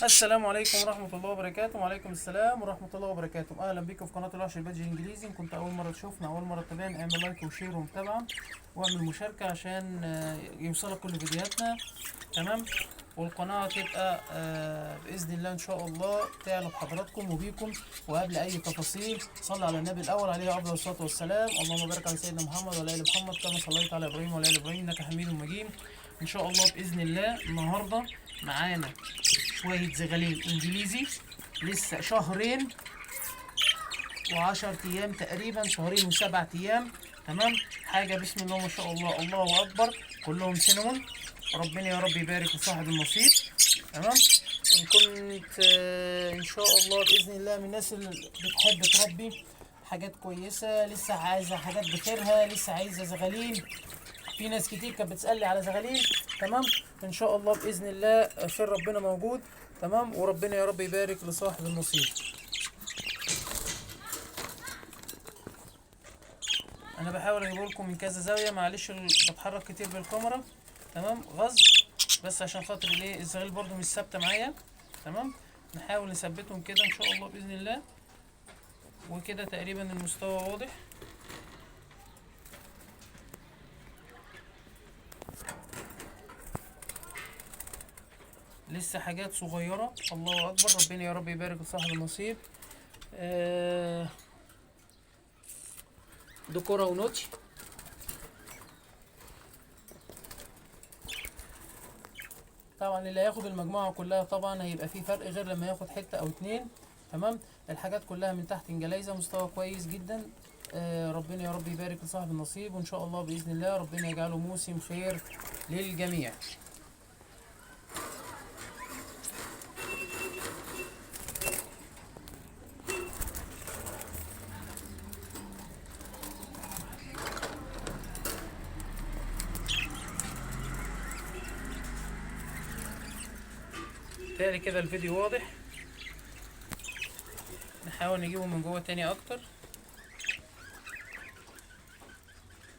السلام عليكم ورحمة الله وبركاته. وعليكم السلام ورحمة الله وبركاته. أهلا بكم في قناة الوحش البادجي الإنجليزي. إن كنت أول مرة تشوفنا، أول مرة تتابعنا، اعمل like و share ومتابعة واعمل مشاركة عشان يوصلك كل فيديوهاتنا، تمام؟ والقناة تبقى بإذن الله إن شاء الله تعلى بحضراتكم وبيكم. وقبل أي تفاصيل صلى على النبي الأول عليه أفضل الصلاة والسلام. اللهم بارك على سيدنا محمد وعلى آل محمد كما صليت على إبراهيم وعلى آل إبراهيم إنك حميد مجيد. إن شاء الله بإذن الله النهاردة معانا شوية زغاليل إنجليزي لسه شهرين و10 أيام تقريبا، شهرين و7 أيام، تمام؟ حاجة بسم الله ما شاء الله، الله أكبر، كلهم cinnamon. ربنا يا رب يبارك لصاحب النصيب، تمام؟ إن كنت إن شاء الله بإذن الله من الناس اللي بتحب تربي حاجات كويسة، لسه عايزة حاجات بخيرها، لسه عايزة زغاليل. في ناس كتير كانت بتسألني على زغاليل، تمام؟ إن شاء الله بإذن الله خير ربنا موجود، تمام؟ وربنا يا رب يبارك لصاحب النصيب. أنا بحاول أجيب لكم من كذا زاوية، معلش بتحرك كتير بالكاميرا، تمام؟ غصب بس عشان خاطر الايه الزغاليل برضو مش ثابتة معايا، تمام؟ نحاول نثبتهم كده إن شاء الله بإذن الله. وكده تقريبا المستوى واضح. لسه حاجات صغيرة، الله أكبر، ربنا يا رب يبارك لصاحب النصيب. دكورة ونوتش. طبعا اللي هياخد المجموعة كلها طبعا هيبقى فيه فرق غير لما ياخد حتة أو اتنين، تمام؟ الحاجات كلها من تحت انجليزة، مستوى كويس جدا. ربنا يا رب يبارك لصاحب النصيب، وإن شاء الله بإذن الله ربنا يجعله موسم خير للجميع. تاني كده الفيديو واضح، نحاول نجيبه من جوه تاني اكتر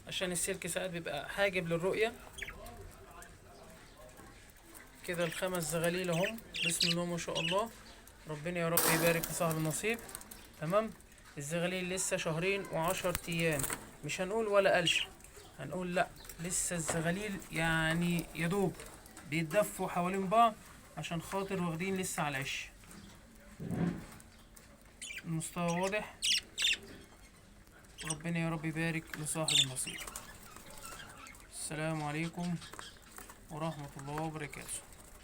عشان السلك ساعات بيبقى حاجب للرؤية. كده الخمس زغاليل اهم، بسم الله ما شاء الله، ربنا يا رب يبارك لصاحب النصيب، تمام؟ الزغاليل لسه شهرين و10 ايام، مش هنقول ولا قلش، هنقول لا لسه الزغاليل يعني يدوب بيتدفوا حوالين بعض عشان خاطر واخدين لسه على العش. المستوى واضح، ربنا يا رب يبارك لصاحب النصيب. السلام عليكم ورحمة الله وبركاته.